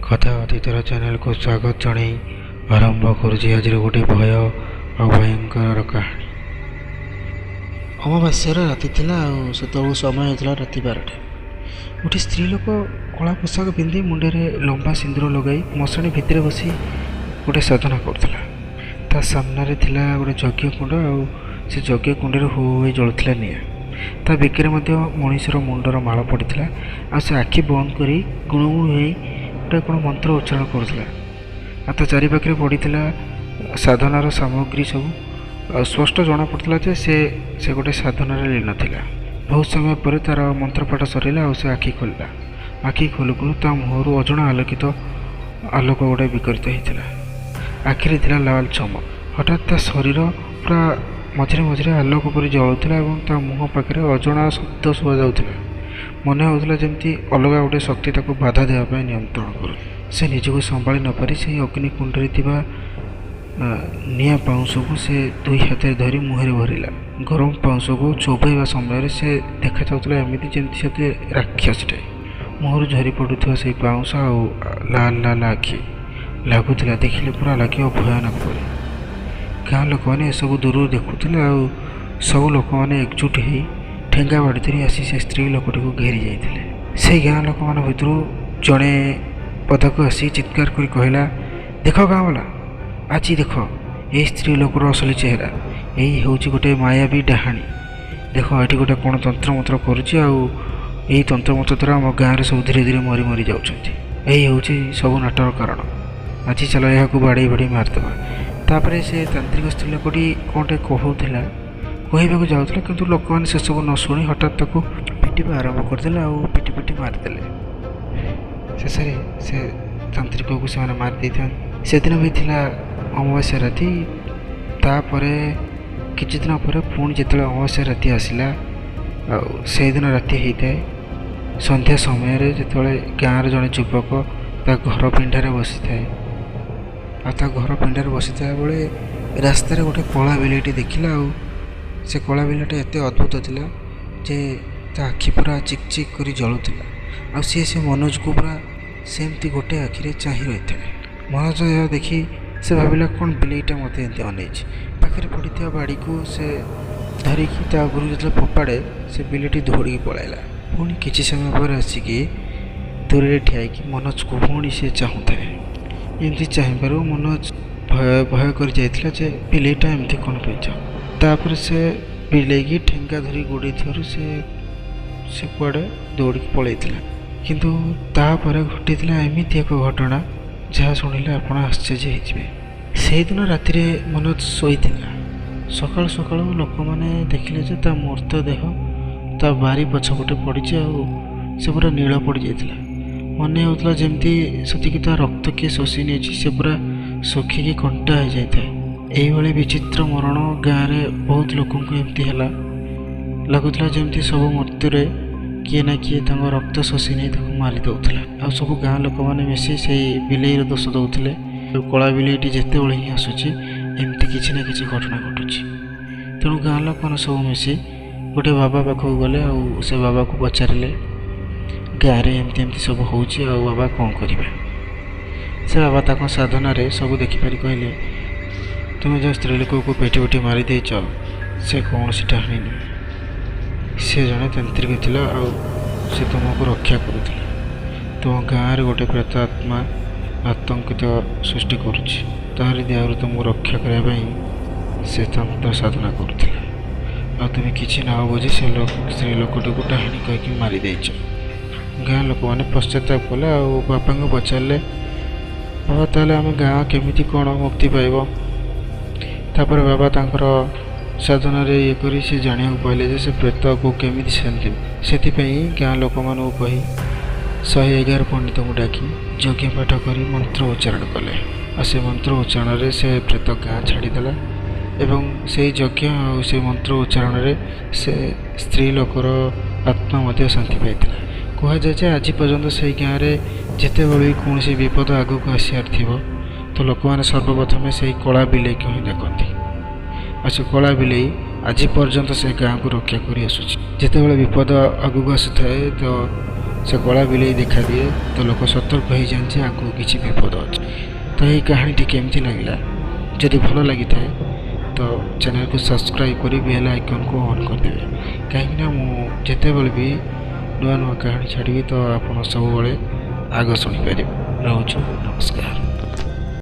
କଥା ଅତୀତର ଚ୍ୟାନେଲକୁ ସ୍ୱାଗତ ଜଣାଇ ଆରମ୍ଭ କରୁଛି ଆଜିର ଗୋଟେ ଭୟ ଆଉ ଭୟଙ୍କର କାହାଣୀ। ଅମାବାସ୍ୟାର ରାତି ଥିଲା ଆଉ ସେତେବେଳକୁ ସମୟ ହେଇଥିଲା ରାତି 12ଟା। ଗୋଟେ ସ୍ତ୍ରୀ ଲୋକ କଳା ପୋଷାକ ପିନ୍ଧି ମୁଣ୍ଡରେ ଲମ୍ବା ସିନ୍ଦୁର ଲଗାଇ ମଶାଣି ଭିତରେ ବସି ଗୋଟେ ସାଧନା କରୁଥିଲା। ତା ସାମ୍ନାରେ ଥିଲା ଗୋଟେ ଯଜ୍ଞ କୁଣ୍ଡ, ଆଉ ସେ ଯଜ୍ଞ କୁଣ୍ଡରେ ହୋ ହୋଇ ଜଳୁଥିଲା ନିଆଁ। ତା ବେକରେ ମଧ୍ୟ ମଣିଷର ମୁଣ୍ଡର ମାଳ ପଡ଼ିଥିଲା, ଆଉ ସେ ଆଖି ବନ୍ଦ କରି ଗୁଣୁଗୁଣୁ ହେଇ ଗୋଟେ କ'ଣ ମନ୍ତ୍ର ଉଚ୍ଚାରଣ କରୁଥିଲା। ଆଉ ତା ଚାରିପାଖରେ ପଡ଼ିଥିଲା ସାଧନାର ସାମଗ୍ରୀ ସବୁ, ଆଉ ସ୍ପଷ୍ଟ ଜଣାପଡ଼ୁଥିଲା ଯେ ସେ ଗୋଟେ ସାଧନାରେ ଲୀନ ଥିଲା। ବହୁତ ସମୟ ପରେ ତା'ର ମନ୍ତ୍ରପାଠ ସରିଲା ଆଉ ସେ ଆଖି ଖୋଲିଲା। ଆଖି ଖୋଲୁ ଖୋଲୁ ତା ମୁହଁରୁ ଅଜଣା ଆଲୋକିତ ଆଲୋକ ଗୋଟେ ବିକରିତ ହେଇଥିଲା। ଆଖିରେ ଥିଲା ଲାଲ ଚମକ। ହଠାତ୍ ତା ଶରୀର ପୁରା ମଝିରେ ମଝିରେ ଆଲୋକ ପରି ଜଳୁଥିଲା ଏବଂ ତା ମୁହଁ ପାଖରେ ଅଜଣା ଶବ୍ଦ ଶୁଭାଯାଉଥିଲା। ମନେ ହେଉଥିଲା ଯେମିତି ଅଲଗା ଗୋଟେ ଶକ୍ତି ତାକୁ ବାଧା ଦେବା ପାଇଁ ନିୟନ୍ତ୍ରଣ କରୁ। ସେ ନିଜକୁ ସମ୍ଭାଳି ନପାରି ସେଇ ଅଗ୍ନିକୁଣ୍ଡରେ ଥିବା ନିଆଁ ପାଉଁଶକୁ ସେ ଦୁଇ ହାତରେ ଧରି ମୁହଁରେ ଭରିଲା। ଗରମ ପାଉଁଶକୁ ଚୋବାଇବା ସମୟରେ ସେ ଦେଖାଯାଉଥିଲା ଏମିତି ଯେମିତି ସେ ରାକ୍ଷସଟେ। ମୁହଁରୁ ଝରି ପଡ଼ୁଥିବା ସେଇ ପାଉଁଶ ଆଉ ଲାଲ ଲାଲ ଆଖି ଲାଗୁଥିଲା, ଦେଖିଲେ ପୁରା ଲାଗିବ ଭୟାନକ ପରି। ଗାଁ ଲୋକମାନେ ଏସବୁ ଦୂରରୁ ଦେଖୁଥିଲେ, ଆଉ ସବୁ ଲୋକମାନେ ଏକଜୁଟ ହେଇ ଠେଙ୍ଗା ବାଡ଼ି ଧରି ଆସି ସେ ସ୍ତ୍ରୀ ଲୋକଟିକୁ ଘେରି ଯାଇଥିଲେ। ସେଇ ଗାଁ ଲୋକମାନଙ୍କ ଭିତରୁ ଜଣେ ପଦାକୁ ଆସି ଚିତ୍କାର କରି କହିଲା, ଦେଖ ଗାଁ ବାଲା, ଆଜି ଦେଖ ଏଇ ସ୍ତ୍ରୀ ଲୋକର ଅସଲି ଚେହେରା। ଏଇ ହେଉଛି ଗୋଟେ ମାୟାବୀ ଡାହାଣୀ। ଦେଖ ଏଠି ଗୋଟେ କ'ଣ ତନ୍ତ୍ରମନ୍ତ୍ର କରୁଛି, ଆଉ ଏଇ ତନ୍ତ୍ରମନ୍ତ୍ର ଦ୍ୱାରା ଆମ ଗାଁରେ ସବୁ ଧୀରେ ଧୀରେ ମରି ମରି ଯାଉଛନ୍ତି। ଏଇ ହେଉଛି ସବୁ ନାଟର କାରଣ। ଆଜି ଚାଲ ଏହାକୁ ବାଡ଼େଇ ବାଡ଼େଇ ମାରିଦେବା। ତାପରେ ସେ ତାନ୍ତ୍ରିକ ସ୍ତ୍ରୀ ଲୋକଟି କ'ଣଟେ କହୁଥିଲା, କହିବାକୁ ଯାଉଥିଲା, କିନ୍ତୁ ଲୋକମାନେ ସେସବୁ ନ ଶୁଣି ହଠାତ୍ ତାକୁ ପିଟିବା ଆରମ୍ଭ କରିଦେଲେ ଆଉ ପିଟି ପିଟି ମାରିଦେଲେ। ଶେଷରେ ସେ ତାନ୍ତ୍ରିକକୁ ସେମାନେ ମାରି ଦେଇଥାନ୍ତି। ସେଦିନ ବି ଥିଲା ଅମାବାସ୍ୟା ରାତି। ତାପରେ କିଛି ଦିନ ପରେ ପୁଣି ଯେତେବେଳେ ଅମାବାସ୍ୟା ରାତି ଆସିଲା, ଆଉ ସେଇଦିନ ରାତି ହେଇଥାଏ ସନ୍ଧ୍ୟା ସମୟରେ, ଯେତେବେଳେ ଗାଁର ଜଣେ ଯୁବକ ତା ଘର ପିଣ୍ଡାରେ ବସିଥାଏ, ଆଉ ତା ଘର ପିଣ୍ଡାରେ ବସିଥିବା ବେଳେ ରାସ୍ତାରେ ଗୋଟେ କଳା ବିଲେଇଟି ଦେଖିଲା। ଆଉ ସେ କଳା ବିଲେଇଟା ଏତେ ଅଦ୍ଭୁତ ଥିଲା ଯେ ତା ଆଖି ପୁରା ଚିକ୍ ଚିକ୍ କରି ଜଳୁଥିଲା, ଆଉ ସିଏ ସେ ମନୋଜକୁ ପୁରା ସେମିତି ଗୋଟେ ଆଖିରେ ଚାହିଁ ରହିଥାଏ। ମନୋଜ ଏହା ଦେଖି ସେ ଭାବିଲା, କ'ଣ ବିଲେଇଟା ମୋତେ ଏମିତି ଅନେଇଛି। ପାଖରେ ପଡ଼ିଥିବା ବାଡ଼ିକୁ ସେ ଧରିକି ତା ଉପରକୁ ଯେତେବେଳେ ଫୋପାଡ଼େ, ସେ ବିଲେଇଟି ଦୌଡ଼ିକି ପଳାଇଲା। ପୁଣି କିଛି ସମୟ ପରେ ଆସିକି ଦୂରରେ ଠିଆ ହେଇକି ମନୋଜକୁ ପୁଣି ସେ ଚାହୁଁଥାଏ। ଏମିତି ଚାହିଁବାରୁ ମନୋଜ ଭୟ ଭୟ କରି ଯାଇଥିଲା ଯେ ବିଲେଇଟା ଏମିତି କ'ଣ ପାଇଁ ଚାହୁଁ। ତାପରେ ସେ ବିଲେଇକି ଠେଙ୍ଗା ଧରି ଗୋଡ଼େଇଥିବାରୁ ସେ କୁଆଡ଼େ ଦୌଡ଼ିକି ପଳାଇଥିଲା। କିନ୍ତୁ ତାପରେ ଘଟିଥିଲା ଏମିତି ଏକ ଘଟଣା ଯାହା ଶୁଣିଲେ ଆପଣ ଆଶ୍ଚର୍ଯ୍ୟ ହେଇଯିବେ। ସେଇଦିନ ରାତିରେ ମନୋଜ ଶୋଇଥିଲା। ସକାଳୁ ସକାଳୁ ଲୋକମାନେ ଦେଖିଲେ ଯେ ତା ମୃତଦେହ ତା ବାରି ପଛପଟେ ପଡ଼ିଛି, ଆଉ ସେ ପୁରା ନୀଳ ପଡ଼ିଯାଇଥିଲା। ମନେ ହେଉଥିଲା ଯେମିତି ସେତିକି ତା ରକ୍ତ କିଏ ଶୋଷି ନେଇଛି, ସେ ପୁରା ଶୁଖିକି କଣ୍ଟା ହେଇଯାଇଥାଏ। ଏଇଭଳି ବିଚିତ୍ର ମରଣ ଗାଁରେ ବହୁତ ଲୋକଙ୍କୁ ଏମିତି ହେଲା। ଲାଗୁଥିଲା ଯେମିତି ସବୁ ମୃତ୍ୟୁରେ କିଏ ନା କିଏ ତାଙ୍କ ରକ୍ତ ଶୋଷି ନେଇ ତାକୁ ମାରି ଦେଉଥିଲା। ଆଉ ସବୁ ଗାଁ ଲୋକମାନେ ମିଶି ସେଇ ବିଲେଇର ଦୋଷ ଦେଉଥିଲେ। କଳା ବିଲେଇଟି ଯେତେବେଳେ ହିଁ ଆସୁଛି ଏମିତି କିଛି ନା କିଛି ଘଟଣା ଘଟୁଛି। ତେଣୁ ଗାଁ ଲୋକମାନେ ସବୁ ମିଶି ଗୋଟେ ବାବା ପାଖକୁ ଗଲେ, ଆଉ ସେ ବାବାକୁ ପଚାରିଲେ, ଗାଁରେ ଏମିତି ଏମିତି ସବୁ ହେଉଛି, ଆଉ ବାବା କ'ଣ କରିବା? ସେ ବାବା ତାଙ୍କ ସାଧନାରେ ସବୁ ଦେଖିପାରି କହିଲେ, ତୁମେ ଯେଉଁ ସ୍ତ୍ରୀ ଲୋକକୁ ପିଟି ପିଟି ମାରି ଦେଇଛ ସେ କୌଣସି ଡାହାଣୀ ନୁହେଁ, ସେ ଜଣେ ତାନ୍ତ୍ରିକ ଥିଲା ଆଉ ସେ ତୁମକୁ ରକ୍ଷା କରୁଥିଲା। ତୁମ ଗାଁରେ ଗୋଟେ ପ୍ରେତ ଆତ୍ମା ଆତଙ୍କିତ ସୃଷ୍ଟି କରୁଛି, ତାହାରି ଦେହରୁ ତୁମକୁ ରକ୍ଷା କରିବା ପାଇଁ ସେ ତନ୍ତ୍ର ସାଧନା କରୁଥିଲା, ଆଉ ତୁମେ କିଛି ନ ବୁଝି ସେ ସ୍ତ୍ରୀ ଲୋକଟିକୁ ଡାହାଣୀ କହିକି ମାରିଦେଇଛ। ଗାଁ ଲୋକମାନେ ପଶ୍ଚାତାପ କଲେ ଆଉ ବାବାଙ୍କୁ ପଚାରିଲେ, ବାବା ତାହେଲେ ଆମ ଗାଁ କେମିତି କ'ଣ ମୁକ୍ତି ପାଇବ? ତାପରେ ବାବା ତାଙ୍କର ସାଧନାରେ ଇଏ କରି ସେ ଜାଣିବାକୁ ପାଇଲେ ଯେ ସେ ପ୍ରେତକୁ କେମିତି ଶାନ୍ତି। ସେଥିପାଇଁ ଗାଁ ଲୋକମାନଙ୍କୁ କହି 111 ପଣ୍ଡିତଙ୍କୁ ଡାକି ଯଜ୍ଞ ପାଠ କରି ମନ୍ତ୍ର ଉଚ୍ଚାରଣ କଲେ, ଆଉ ସେ ମନ୍ତ୍ର ଉଚ୍ଚାରଣରେ ସେ ପ୍ରେତ ଗାଁ ଛାଡ଼ିଦେଲା। ଏବଂ ସେଇ ଯଜ୍ଞ ଆଉ ସେ ମନ୍ତ୍ର ଉଚ୍ଚାରଣରେ ସେ ସ୍ତ୍ରୀ ଲୋକର ଆତ୍ମା ମଧ୍ୟ ଶାନ୍ତି ପାଇଥିଲା। କୁହାଯାଏ ଯେ ଆଜି ପର୍ଯ୍ୟନ୍ତ ସେଇ ଗାଁରେ ଯେତେବେଳେ ବି କୌଣସି ବିପଦ ଆଗକୁ ଆସିବାର ଥିବ ତ ଲୋକମାନେ ସର୍ବପ୍ରଥମେ ସେଇ କଳା ବିଲେଇକୁ ହିଁ ଡାକନ୍ତି, ଆଉ ସେ କଳା ବିଲେଇ ଆଜି ପର୍ଯ୍ୟନ୍ତ ସେ ଗାଁକୁ ରକ୍ଷା କରି ଆସୁଛି। ଯେତେବେଳେ ବିପଦ ଆଗକୁ ଆସୁଥାଏ ତ ସେ କଳା ବିଲେଇ ଦେଖାଦିଏ ତ ଲୋକ ସତର୍କ ହେଇଯାନ୍ତି ଯେ ଆଗକୁ କିଛି ବିପଦ ଅଛି। ତ ଏହି କାହାଣୀଟି କେମିତି ଲାଗିଲା? ଯଦି ଭଲ ଲାଗିଥାଏ ତ ଚ୍ୟାନେଲକୁ ସବସ୍କ୍ରାଇବ୍ କରି ବେଲ୍ ଆଇକନ୍କୁ ଅନ୍ କରିଦେବେ, କାହିଁକିନା ମୁଁ ଯେତେବେଳେ ବି ନୂଆ ନୂଆ କାହାଣୀ ଛାଡ଼ିବି ତ ଆପଣ ସବୁବେଳେ ଆଗ ଶୁଣିପାରିବେ। ରହୁଛୁ, ନମସ୍କାର।